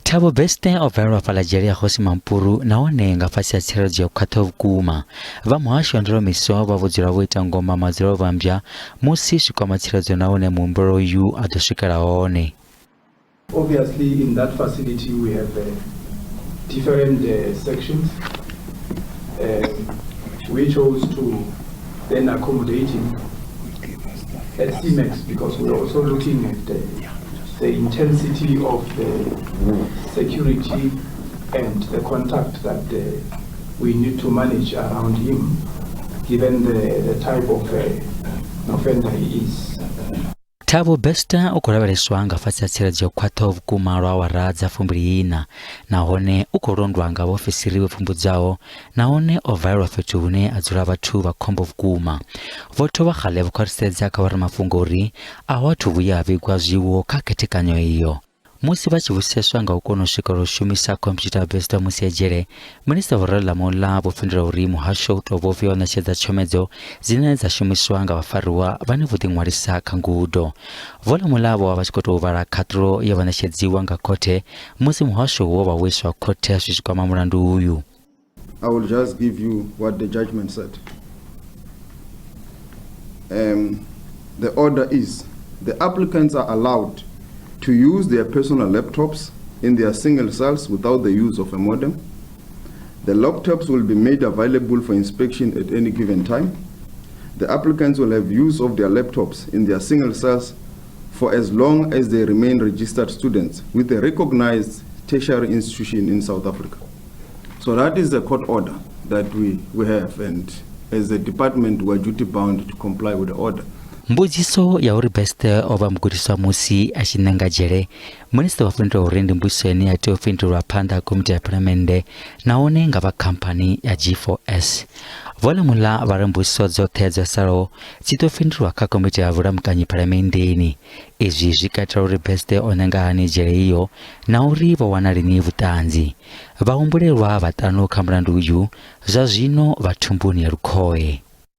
Thabo Bester o valelwa fhaḽa dzhele ya Kgosi Mampuru nahone nga fhasi ha tsireledzo yo khwaṱhaho vhukuma. Vha muhasho wa ndolomiso vha vho dzula vho ita ngoma madzulo vhambya musi zwi kwama tsireledzo nahone muhumbulelwa uyu a ḓo swikela hone. Obviously in that facility we have different sections. We chose to then accommodate him at CMAX because we're also looking at the intensity of the security and the contact that we need to manage around him, given the type of offender he is. Thabo Bester u khou lavheleswa nga fhasi ha tsireledzo yo khwaṱhaho vhukuma lwa awara dza 24 nahone u khou londwa nga vhaofisiri vho pfumbudzaho nahone o valelwa fhethu hune a dzula vhathu vha khombo vhukuma. Vho Thobakgale vho khwaṱhisedza kha vhoramafhungo uri a hu athu vhuya ha vhigwa zwiwo kha khethekanyo iyo. Musi vha tshi vhudziseswa nga u kona u swikelela u shumisa khomphyutha Bester musi e dzhele, Minisiṱa Vho Ralamola vho fhindula uri muhasho u tou vhofhiwa u ṋetshedza tshomedzo dzine dza shumiswa nga vhafariwa vhane vho ḓiṅwalisa kha ngudo. Vho Lamola vho vha vha tshi khou tou vhala khaṱulo ye vha ṋetshedziwa nga khothe musi muhasho wo vha wo iswa khothe zwi tshi kwama mulandu uyu. I will just give you what the judgment said. The order is the applicants are allowed to use their personal laptops in their single cells without the use of a modem. The laptops will be made available for inspection at any given time. The applicants will have use of their laptops in their single cells for as long as they remain registered students with a recognized tertiary institution in South Africa. So that is the court order that we have, and as a department we are duty bound to comply with the order. Mbudziso ya uri Bester o vha mugudiswa musi a tshi ṋenga dzhele, minisiṱa vha fhindula uri ndi mbudziso ine ya tea u fhindulwa phanḓa ha komiti ya phalamennde nahone nga vha khamphani ya G4S. Vho Lamola vha ri mbudziso dzoṱhe dzo salaho dzi ḓo fhindulwa kha komiti ya vhulamukanyi phalamenndeni. Izwi zwi katela uri Bester o ṋenga hani dzhele iyo na uri vho wana lini vhuṱanzi. Vhahumbulelwa vhaṱanu kha mulandu uyu zwa zwino vha thumbuni ya lukhohe.